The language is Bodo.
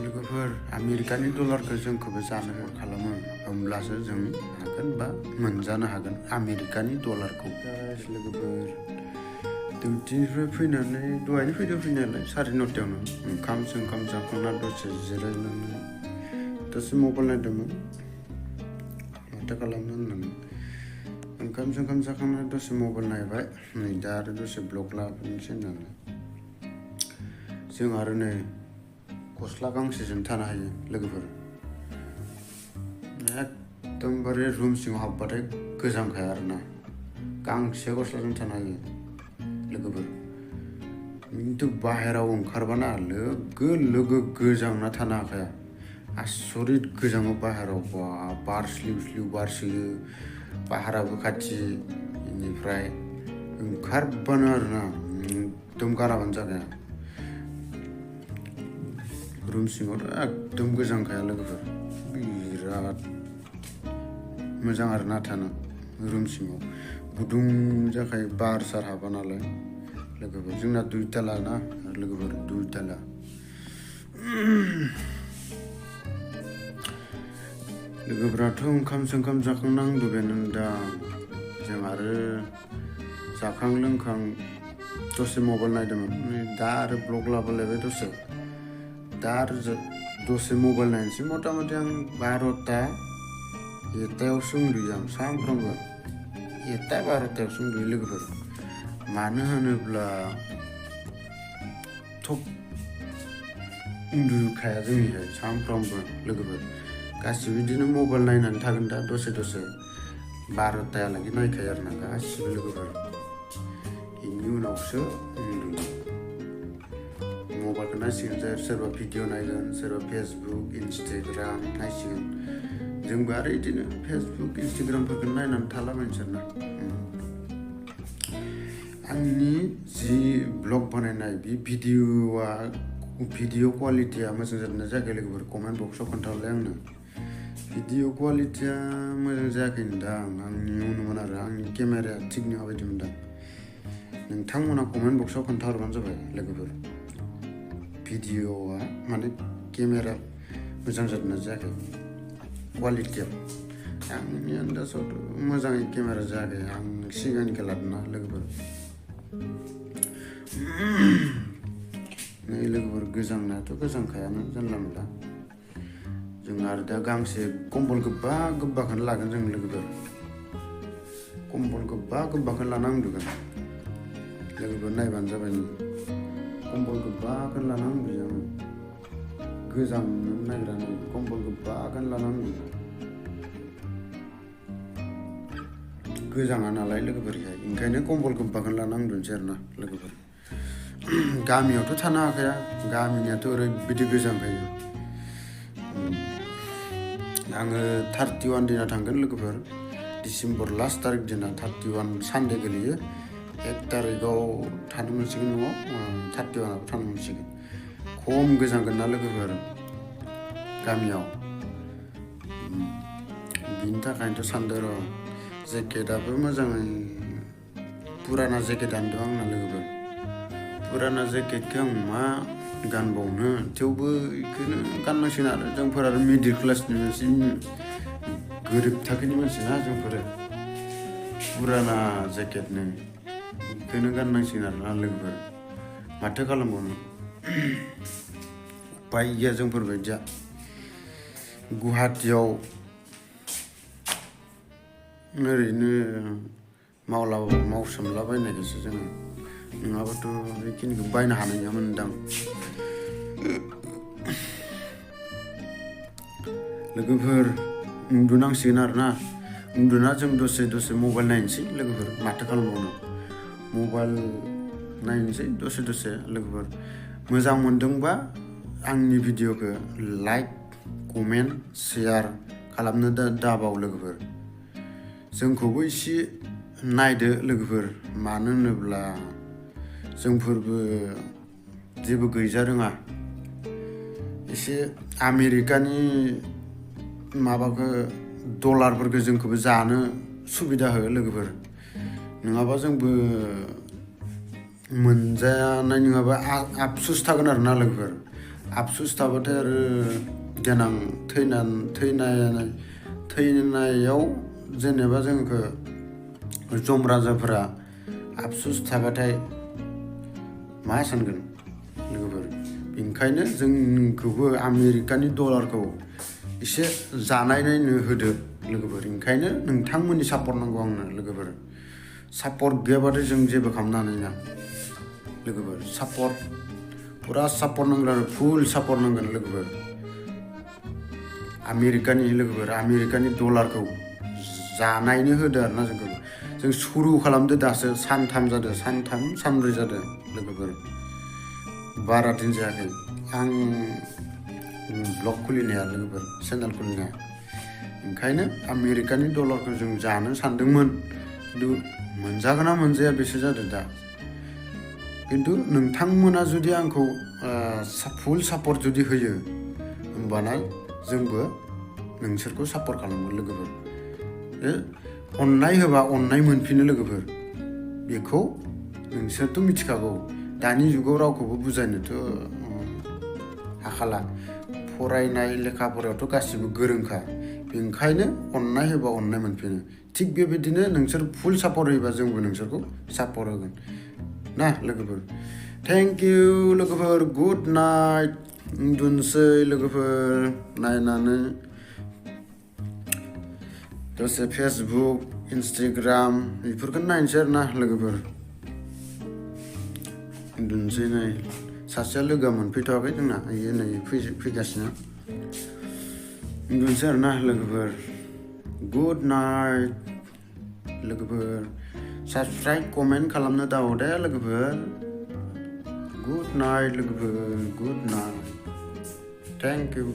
लोगोफोर आमेरिकानि डलारखौ जोंखौबो जानो खालामो होमब्लासो जों हागोन बा मोनजानो हागोन आमेरिकानि डलारखौ। लोगोफोर डिउटिनिफ्राय फैनानै दहायनो फैदों फैनायालाय 9:30 ओंखाम जाखांना दसे जिरायनानै दसे मबाइल नायदोंमोन माथो खालामनो होननानै ओंखाम जाखांना दसे मबाइल नायबाय नै दा आरो दसे ब्लग लाफिनसै होननानै जों आरो नै गस्ला गांसेजों थानो हायो लोगोफोर। एकदमबारे रुम सिङाव हाबबाथाय गोजांखाया आरोना गांसे गस्लाजों थानो हायो लोगोफोर। खिन्थु बाहेराव ओंखारबाना लोगो गोजांना थानो हाखाया। आसरित गोजाङो बाहेराव बार स्लिउ बारसोयो भाराबो खाथि बेनिफ्राय ओंखारबानो आरोना एकदम गाराबानो जाखाया। रुम सिङावथ' एकदम गोजांखाया लोगोफोर बिराद मोजां आरोना थानो रुम सिङाव गुदुं जाखायो बार सार हाबा नालाय लोगोफोर। जोंना 2 ताला ना लोगोफोर 2 ताला। लोगोफोराथ' ओंखाम जाखांना उन्दुबायानो दा जों आरो जाखां लोंखां दसे मबाइल नायदोंमोन दा आरो ब्लग लाबोलायबाय दसे दा आरो दसे मबाइल नायनोसै मथा मथि आं 12:00-1:00 उन्दुयो आं सानफ्रामबो 1:00-12:00 उन्दुयो लोगोफोर। मानो होनोब्ला थब उन्दुखाया जोंनिहाय सानफ्रामबो लोगोफोर गासिबो बिदिनो मबाइल नायनानै थागोन दा दसे 12:00-लागै नायखायो आरोना गासिबो लोगोफोर। बेनि उनावसो उन्दुयो मबाइलखौ नायसिगोन सोरबा भिडिअ नायगोन सोरबा फेसबुक इन्सटाग्राम नायसिगोन जोंबो आरो बिदिनो फेसबुक इन्सटाग्रामफोरखौ नायनानै थालाबायनोसै आरोना। आंनि जि ब्लग बानायनाय बे भिडिअ क्वालिटिया मोजां जादोंना जायाखै लोगोफोर कमेन्ट बक्सआव खोन्थाहरलाय आंनो। भिडिअ क्वालिटिया मोजां जायाखै होनदां आंनि अनुमान आरो आंनि केमेराया थिग नङा बायदि मोनदां। नोंथांमोना कमेन्ट बक्सआव खोन्थाहरबानो जाबाय लोगोफोर भिडिअआ माने केमेरा मोजां जादोंना जायाखै क्वालिटिया। आंनि आन्दाजावथ' मोजाङै केमेरा जायाखै आं सिगांनिखौ लादोंना लोगोफोर। नै लोगोफोर गोजांनायाथ' गोजांखायानो जानला मोनला जों आरो दा गांसे कम्बल गोबाखौनो लागोन जों लोगोफोर। कम्बल गोबाखौनो लाना उन्दुगोन लोगोफोर नायबानो जाबाय नों कम्बल गोबाखौनो लाना उन्दुयो आङो गोजांनो नागिरा नै कम्बल गोबाखौनो लाना उन्दुयो गोजाङा नालाय लोगोफोरहाय ओंखायनो कम्बल गोबाखौनो लाना उन्दुनोसै आरोना लोगोफोर। गामियावथ' थानो हाखाया गामिनियाथ' ओरैबायदि गोजांखायो। आङो 31 दिना थांगोन लोगोफोर डिसेम्बर लास्ट तारिख दिना 31 सानडे गोलैयो 1 तारिखआव थानो मोनसिगोन न'आव 31आव थानो मोनसिगोन। खम गोजांगोन ना लोगोफोर गामियाव बिनि थाखायनोथ' सानदों र' जेकेटआबो मोजाङै पुराना जेकेटआनो दं आंना लोगोफोर। पुराना जेकेटखौ आं मा गानबावनो थेवबो बेखौनो गाननांसिगोन आरो जोंफोर आरो मिडिल क्लासनि मानसि गोरिब थाखोनि मानसि ना जोंफोर पुराना जेकेटनो बेखौनो गाननांसिगोन आरोना लोगोफोर माथो खालामबावनो उपाय गैया जोंफोर बायदिया। गुवाहाटियाव ओरैनो मावसोमलाबायनायखौसो जोङो नङाबाथ' बेखिनिखौ बायनो हानाय नङामोनदां। लोगोफोर उन्दुनांसिगोन आरोना उन्दुना जों दसे मबाइल नायनोसै लोगोफोर माथो खालामबावनो मबाइल नायनोसै दसे लोगोफोर। मोजां मोनदोंबा आंनि भिडिअखौ लाइक कमेन्ट शेयार खालामनो दाबाव लोगोफोर। जोंखौबो एसे नायदो लोगोफोर मानो होनोब्ला जोंफोरबो जेबो गैजा रोङा एसे आमेरिकानि माबाखौ डलारफोरखौ जोंखौबो जानो सुबिदा हो लोगोफोर नङाबा जोंबो मोनजानाय नङाबा आफसुस थागोन आरोना लोगोफोर आफसुस थाबाथाय आरो देनां थैनायाव जेनेबा जोंखौ जम राजाफोरा आफसुस थाबाथाय मा सानगोन लोगोफोर ओंखायनो जोंखौबो आमेरिकानि डलारखौ एसे जानायनायनो होदो लोगोफोर ओंखायनो नोंथांमोननि सापर्ट नांगौ आंनो लोगोफोर सापर्ट गैयाबाथाय जों जेबो खालामनो हानाय नङा लोगोफोर सापर्ट पुरा सापर्ट नांगोन आरो फुल सापर्ट नांगोन लोगोफोर आमेरिकानि डलारखौ जानायनो होदो आरोना जों सुरु खालामदो दासो सानब्रै जादों लोगोफोर बारा दिन जायाखै आं ब्लग खुलिनाया लोगोफोर चेनेल खुलिनाया ओंखायनो आमेरिकानि डलारखौ जों जानो सानदोंमोन खिन्थु मोनजागोन ना मोनजाया बेसो जादों दा खिन्थु नोंथांमोना जुदि आंखौ फुल सापर्ट जुदि होयो होमबाना जोंबो नोंसोरखौ सापर्ट खालामगोन लोगोफोर अननाय होबा अननाय मोनफिनो लोगोफोर बेखौ नोंसोरथ' मिथिखागौ दानि जुगाव रावखौबो बुजायनोथ' हाखाला फरायनाय लेखा फरायावथ' गासिबो गोरोंखा ओंखायनो अननाय होबा अननाय मोनफिनो थिग बेबायदिनो नोंसोर फुल सापर्ट होयोबा जोंबो नोंसोरखौ सापर्ट होगोन ना लोगोफोर थेंक इउ लोगोफोर गुड नाइट उन्दुनोसै लोगोफोर नायनानै दसे फेसबुक इन्सटाग्राम बेफोरखौ नायनोसै आरो ना लोगोफोर उन्दुनोसै नै सासेया लोगोआ मोनफैथ'वाखै जोंना बेयो नै फैगासिनो उन्दुनोसै आरो ना लोगोफोर गुड नाइट लोगोफोर साबस्क्राइब कमेन्ट खालामनो दाबाव दे लोगोफोर गुड नाइट लोगोफोर गुड नाइट थेंक इउ